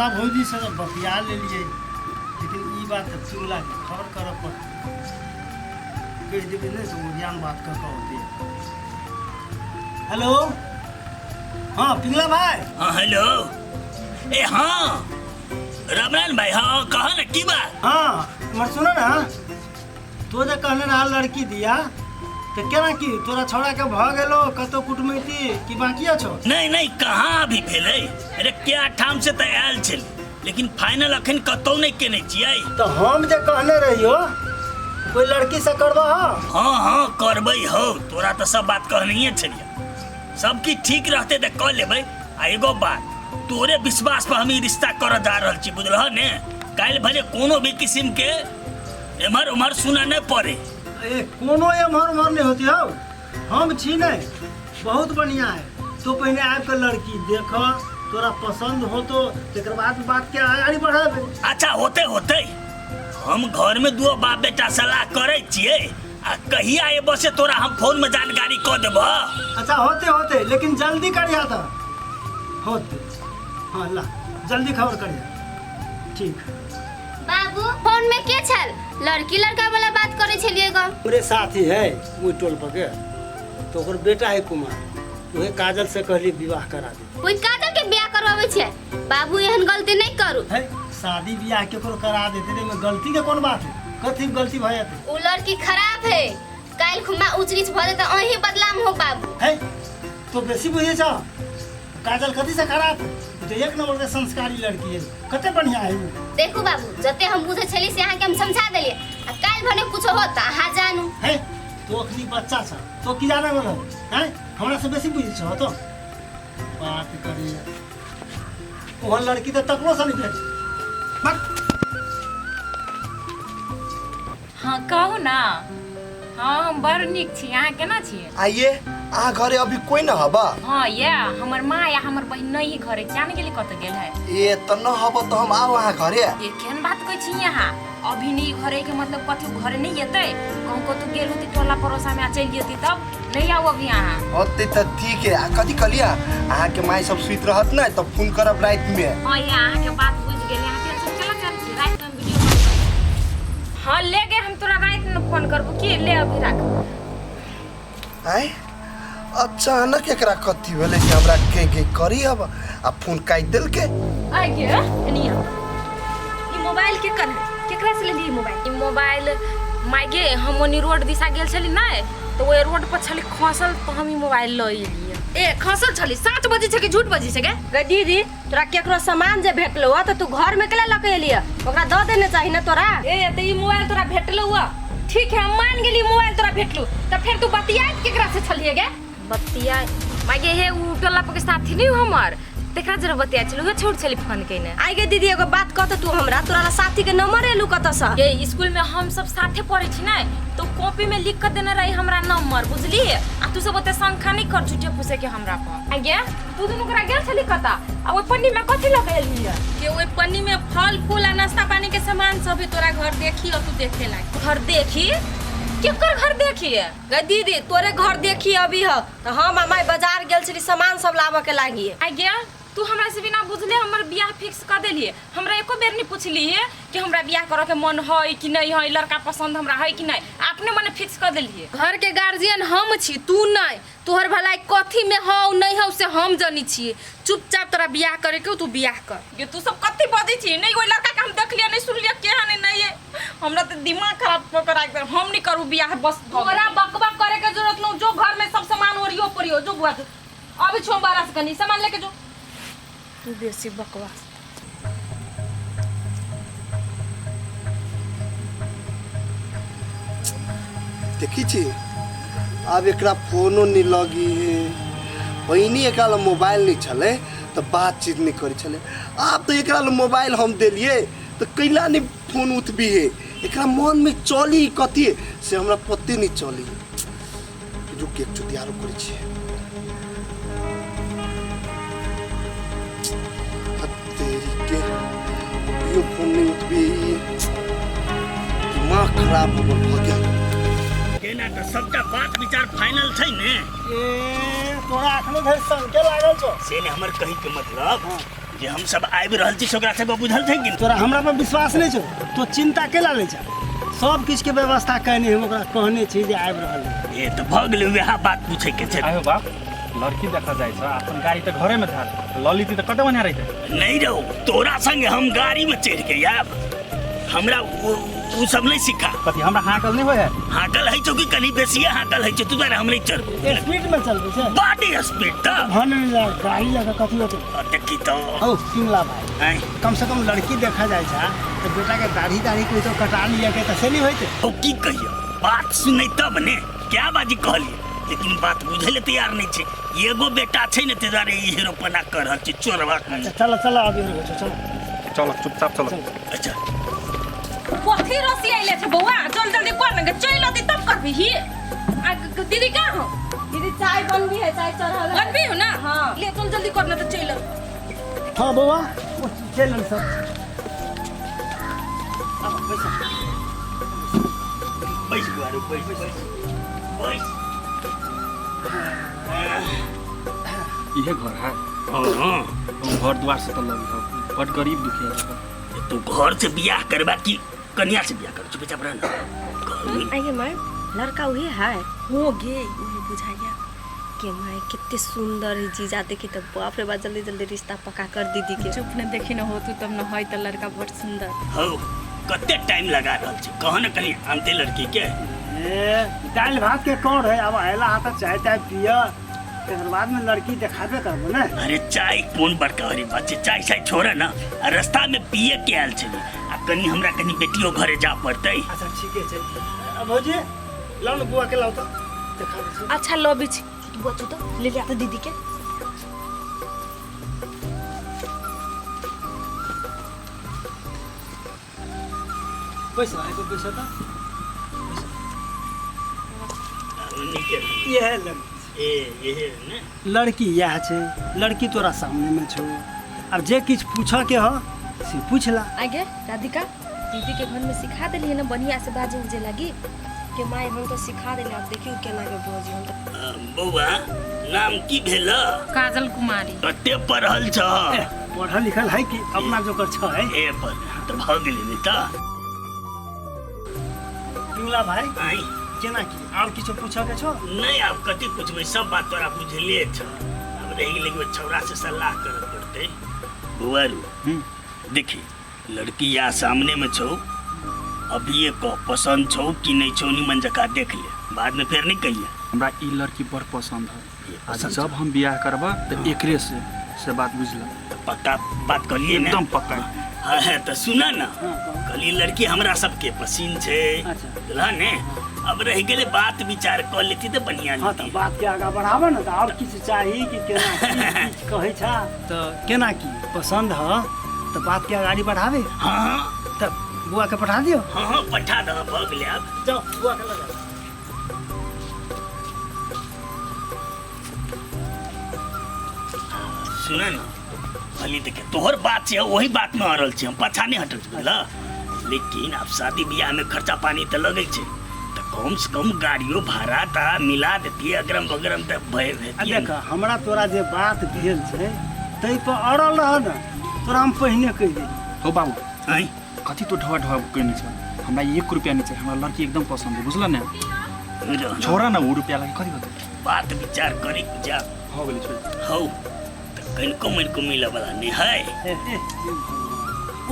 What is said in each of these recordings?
शारदा भौजीसँ तऽ बतिया लेलियै, लेकिन ई बात तऽ चुगलाके खबर करऽ पड़तै। कहि देबै नहि तऽ ओरियान बात कऽ कऽ औतै। हेलो, हाँ पिंगला भाई। हाँ हेलो, ए हाँ रामलाल भाई, हाँ कह ना की बात? हाँ हमर सुनो ना, तो जे कहने रहा लड़की दिया तो केना की तोरा छौड़ा के भ गेलो कतौ कुटमैती की बाकी छौ? नहीं नहीं, कहाँ अभी भेलै। अरे क्या ठाम से तऽ आयल छल, लेकिन फाइनल अखन कतौ नहीं केने छियै। तो हम जे कहने रहियो कोई लड़की से करबा? हाँ हाँ करबै हो, तोरा तऽ सब बात कहनहिए छलियै, सब किछु ठीक रहतै तऽ कऽ लेबै। आ एगो बात, तोरे विश्वास पर हम ई रिश्ता करऽ जा रहल छी, बुझलह ने? काल्हि भले कोनो भी किस्म के एम्हर उम्हर सुनऽ नहि पड़े। ए कोनो एम्हर उम्हर नहीं होती हौ, हम छी नहीं, बहुत बढ़िया है। तो पहले आबि के लड़की देख, तोरा पसंद हो तो तेकर बाद बात के आगे बढ़ाबे। अच्छा होते होते हम घर में दुओ बाप बेटा सलाह करे छियै, आ कहिया एबो से तोरा हम फोन में जानकारी कऽ देबो। अच्छा होते होते, लेकिन जल्दी करिया तो होते। हाँ ला जल्दी खबर करिया। ठीक। बाबू फोन में के छल लड़की लड़का वाला बात करे छलिए ग? हमरे साथी है ओहि टोल पर के, तो ओकर बेटा है कुमार, उहे काजल से कहली विवाह करा दे। ओहि काजल के बियाह करवावे छे? बाबू एहन गलती नहीं करू। है शादी बियाह केकरो करा देते रे, में गलती के कोन बात है? कथी गलती भऽ जेतै? उ लड़की खराब है, काल्हि खुमा ऊंच नीच भऽ जेतै, अहीं बदनाम हो बाबू। है तो बेसी बुझे छ, काजल कथी से खराब है? उ तो एक नंबर के संस्कारी लड़की है, कते बढ़िया है उ। देखू बाबू, जते हम बुझे छली से अहाँ के हम समझा देलिए, आ काल्हि भने कुछ हो त अहाँ जानू। है तो अखनी बच्चा छ, तो की जाने वाला है? हमरा से बेसी बुझे छ तो बात करे। ओहन लड़की तो तकलो से नहीं भेट। बक। हाँ कहू ना। हाँ हम बड़ नीक छी, अहाँ केना छी? आइए अहाँ घरे अभी कोई न हबा? हाँ ये हमर माँ या हमर बहिन नहीं घरे, क्या नहीं गेली कत गेल है। ए त न हबा त हम आओ अहाँ घरे। ये केहन बात कहै छी अहाँ? अभी नहीं घरे के मतलब कथी घरे नहीं एतै? कहूँ कतौ गेल होती टोला पड़ोसा में आ चलि जेती तब नहीं आओ अभी अहाँ। होते त ठीक है। आ कथी कहलिया अहाँ के माई सब सुति रहत न तब फोन करब रात में। हाँ ये अहाँ के बात बुझ गेली, अहाँ टेंशन केला करै छी, रात में हम वीडियो कॉल करब। हाँ ले गे हम तोरा रात में फोन करबो की, ले अभी राख। आय अचानक एकरा कथी भेलै कि हमरा के के करी अब आ फोन काटि देलकै। आइ गे एनी आ। ई मोबाइल के कर है, केकरा से लेली ई मोबाइल? ई मोबाइल my गे हम ओनी रोड दिशा गेल छली नै तो ओइ रोड पर छली खसल तो हम ई मोबाइल ल एलियै। ए खसल छली, 7 बजे छै कि झूठ बजे छै गे? गे दीदी तोरा केकरो सामान जे भेटलो ह त तू घर में केला लके एलिय? ओकरा the देने चाही ना तोरा। ए त ई मोबाइल तोरा भेटलो ह, ठीक है हम मान गेली मोबाइल तोरा भेटलो, त फेर तू बतियाइत केकरा से छलिए गे? बतिया my गे हे उ टोला पर के साथी नहीं हमर, तेकरा जरे बतिया छलु, उहे छोड़ छली फोन केने। आई गे दीदी एगो बात कह त तू हमरा, तोरा ला साथी के नंबर एलू कत से? गे स्कूल में हम सब साथे पढ़े छी ना तो कॉपी में लिख के देने रही हमरा नंबर, बुझली? आ तू सब ओते शंका नहीं कर झूठे फूसे के हमरा पर। आ गे तू दुनू करा गेल छली कता? आ ओइ पन्नी में कथी लऽ के एलही है? के ओइ पन्नी में फल फूल आ नाश्ता पानी के सामान सब है, तोरा घर देखी और तू देखे लाग। घर देखी? केकर घर देखी? गे दीदी तोरे घर देखी अभी ह, त हम आ माय बाजार गेल छली सामान सब लाबऽ के लागी। आ गे तू हमरा से बिना बुझले हमर बियाह फिक्स कर देलिए, हमरा एको बेर नहीं पूछलिए कि हमरा बियाह करे के मन है कि नहीं है, लड़का पसंद हमरा है कि नहीं, अपने मने फिक्स कर देलिए। घर के गार्जियन हम छी तू नहीं, तोहर भलाई कथी में हौ नहीं हौ से हम जनी छिए, चुपचाप तोरा बियाह करे के तू बियाह कर। ये तू सब कथी बजै छी? नहीं ओइ लड़का के हम देखलिए नहीं सुनलिए केहन है नहीं है, हमरा त दिमाग खराब क के राख देल, हम नहीं करू बियाह बस भऽ गेल। तोरा बकबक करे के जरूरत नहीं, जो घर में सब सामान ओरियो परियो, जो बुआ जो अभी छो बारह से कनी सामान लेके जो। तू बेसी बकवास। देखी छी आब एकरा फोनो नहीं लगी है, पहिने एकरा लग मोबाइल नहीं छलै तऽ बातचीत नहीं करै छलै, आब तऽ एकरा लग मोबाइल हम देलियै तऽ कैला नहीं फोन उठबी है, एकरा मन में चली कथी से हमरा पते नहीं चली। रुक एक चुतियारो करै छियै। तेरी के यो फोन नहीं उठबी, दिमाग खराब हमर भऽ गेल। केना तऽ सबटा बात विचार फाइनल छै ने? ए तोरा अखनो धरि शंके लागल छौ? से ने हमर कही के मतलब जे हम सब आबि रहल छी से ओकरा सबके बुझल छै कि नहि? तोरा हमरा पर विश्वास नहि छौ तो चिंता केला लै छ सब किछु के व्यवस्था कयने हम ओकरा कहने छी जे आबि रहल है ए तऽ भऽ गेलै वएह बात पूछे के छै आयो बाप लड़की देखा जाइ छ अपन गाड़ी तऽ घरे में धार लऽ लीती तऽ कते बढ़िया रहितै नहीं रहो तोरा संगे हम गाड़ी में चढ़ के आयब हमरा उ सब नहीं सिखा कथी हमरा हाँकल नहीं होय है हाँकल है छौ कि कनी बेसिए हाँकल है छौ तू दुआरे हम नहीं चढ़बो स्पीड में चलबै छै बड़ी स्पीड तऽ भने नहि जाय गाड़ी लऽ कऽ कथी होतै आ देखी तो हौ शिमला भाई आँय कम से कम लड़की देखा जाइ छै तऽ बेटा के दाढ़ी दाढ़ी कोई तो कटा लिया के तऽ से नहीं होइते ओ की कहियो बात सुनै तब ने क्या बाजी कहलिए लेकिन बात बुझै लए तैयार नहीं छै एगो बेटा छै ने ताहि दुआरे ई हेरोपना कर रहल छै चोरवा अच्छा चलो चलो अभी हो चलो चलो चुपचाप चलो अच्छा कथी रसी आइले छै बौआ जल्दी जल्दी कर ने चलि अती तब करबी ही आ दीदी कहाँ हो दीदी चाय बनबी है चाय चढ़ल है। बनबी हो ना हाँ। ले चल जल्दी करना तो चलि हाँ बौआ ओ चलि सब अब बैस बैस गुआरू बैस बैस बैस इहे घर है हाँ हाँ हम घर द्वार से तऽ लगी हो बड गरीब दुखिया है तू घर से बियाह करबा कि कन्या से बियाह कर चुपचाप रह ना घर में आइए माय लड़का वही है हो गे वही बुझाइया के माय कितने सुंदर है जीजा देखी तो बाप रे बाप जल्दी जल्दी रिश्ता पका कर दीदी के चुप न देखी न हो तू तब न होय त लड़का बड़ सुंदर हौ कते टाइम लगा रहल छै कह ने कनी आनते लड़की के ए दालि भात के कौन है अब अयला हा तऽ चाय ताय पिय तकर बाद में लड़की देखाबे करबो ने अरे चाय कोन बड़का हरी बात छै चाय चाय छोड़ ना आ रास्ता में पिए के आयल छली आ कनी हमरा कनी बेटियो घरे जा पड़तै अच्छा ठीके छै अब भौजी लाउ ने बुआ के लाउ तऽ देखाबै छी अच्छा लबी छी तू बच्चू तो ले लिया तो दीदी के पैसा आइ पैसा तऽ नीके इएह लड़की ए इहे ने लड़की इएह छै लड़की तोरा सामनेमे छौ आब जे किछु पूछऽके ह से पूछ ला आगे राधिका दीदी के घर में सिखा देलिए ना बढ़िया से बाजे उजे लगी के माय हम तो सिखा देले अब देखियो केना के भौजी हम तो बौआ नाम की भेल काजल कुमारी कते पढ़ल छ पढ़ल लिखल है कि अपना जोकर छै ए पर तऽ भऽ गेलै ने तऽ पिंगला भाई आँय केना की आर किछो पूछऽ के छौ नहि आब कथी पूछबै सब बात तोरा बुझले छ आब रहि गेलै कि छौड़ा से सलाह करऽ पड़तै बौआ रू देखी लड़की या सामने में छौ अभी कह पसंद छौ कि नहीं छौ निमन जका देख ले बाद में फेर नहीं कहिए हमरा ई लड़की बड़ पसंद है आ पसंद जब हम बियाह करबा तऽ एकरे से से बात बुझल तो पक्का बात करिए ने एकदम पक्का हाँ है तो सुना ना हाँ, कहू। कहली लड़की हमरा सबके पसीन छै अच्छा। बुझलह ने अब रह गेलै बात विचार कऽ लेती तऽ बढ़िया हाँ तऽ लेती बात के आगा बढ़ाबऽ ने तऽ आओर किछु चाही कि केना की किछु कहै छा तऽ केना की पसन्द ह तऽ बात के अगाड़ी बढ़ाबे हाँ हाँ तऽ बुआ के पठा दियौ हाँ हाँ पठा दह भऽ गेलै आब जाओ बुआ के लगा सुन ने कहली देखे तोहर बात छै वही बात में अड़ल छी हम पाछा नहीं हटल छी बुझलह लेकिन आब शादी बियाह में खर्चा पानी तऽ लगै छै तऽ कम से कम गाड़ियो भाड़ा ताड़ा मिला देतियै अगरम बगरम तऽ भय आ भेतियै देख हमरा तोरा जे बात भेल छै ताहि पर अड़ल रह ने तोरा हम पहिने कहि देली हो बाबू आँय कथी तो ढवा ढवा कयने छ हमरा एक रुपया नहीं चाहिए हमरा लड़की एकदम पसंद है बुझल ने रह न। छोड़ा ना वो रुपया लगे कथी होतै बात विचार करी जा हो गेलै छोड़ हौ तऽ कनिको मनिको मिलऽ वाला नहि है हे, हे,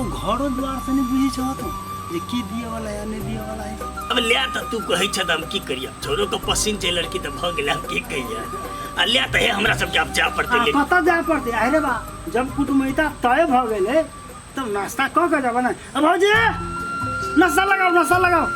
ओ घरो द्वार से नहीं बुझै छह तू जे की दिए वाला है नहीं दिए वाला है अब ले तऽ तू कहै छ तऽ हम की करियै छोरो के पसिन छै लड़की तऽ भऽ गेलै आब की कहियै आ ले तऽ हे हमरा सबके आब जाय पड़तै आ लेकिन कतऽ जाय पड़तै अरे बा जब कुटुमैता तय भऽ गेलै तब नाश्ता कऽ के जेबै ने अब भौजी नाश्ता लगाओ नाश्ता लगाओ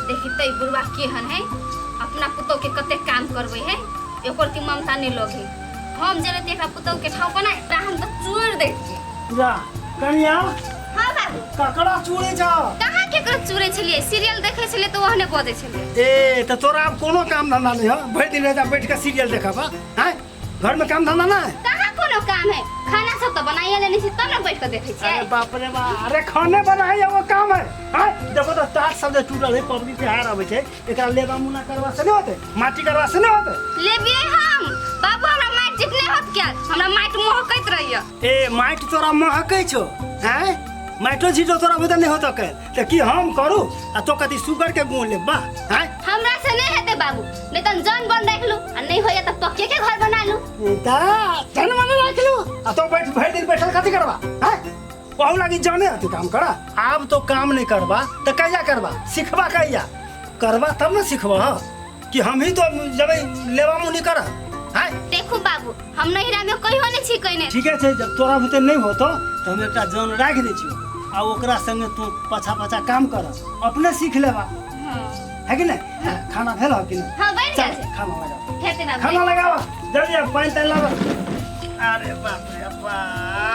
देखी तै बुढ़वा केहन है अपना पुतोह के कते काम करबै है एकर की ममता नहीं लगे हम जे रहती एकरा पुतोह के ठाव बनाए त हम तो चूर दैतियै जा कनिया हाँ बाबू ककरा चूड़े जाओ कहाँ केकरो चूरे छलियै सीरियल देखै छलियै तऽ ओहने बजै छलियै ए तऽ तोरा आब कोनो काम धंधा नहीं है भरि दिन रह जा बैठ के सीरियल देखब हैं घर में काम धंधा ना है कहाँ कोनो काम है खाना सब तो बनाइए लेने छी तब ना बैठ के देखै छियै अरे बाप रे बाप अरे खाने बनाए वो काम है हैं देखो तो तार सब जे टूटल है पबनी त्योहार आबै छै एकरा लेबा मुना करवा से नहीं होते माटी करवा से नहीं होते लेबियै हम बाबू हमरा मारि झीट नहीं होत क्या हमरा माटि महकैत रहैया। ए माटि तोरा महकै छौ हैं? माटियो झीटो तोरा बुते नहीं होतो कैल त की हम करू आ तो कथी सुगर के गुण ले बा हैं? हमरा से नहीं हेतै बाबू, नहीं त जन बन राख लू आ नहीं होया त पक्के के घर बना लू। ता जन बन राख लू आ तो बैठ भरि दिन बैठल कथी करबा हैं? वहु लागी जाने अथी काम करा। आब तो काम नहीं करबा त कहिया करबा? सिखबा कहिया करबा तब न सिखबा कि हम ही तो जब लेवा मुनी कर हैं? देखू बाबू हम नहिरा में कहियो नहीं छी कइने। ठीक है, जब तोरा बुते नहीं होतो तो हम एकटा जन राख दै छियो आ ओकरा संगे तू पाछा पाछा काम कर, अपने सीख लेबा। है कि नहीं? खाना भेल हो कि नहीं? हां बन गेल छै। खाना लगाओ, हेतै बाबू, खाना लगाओ जल्दी, पानि तानि लाबऽ। अरे बाप रे बाप।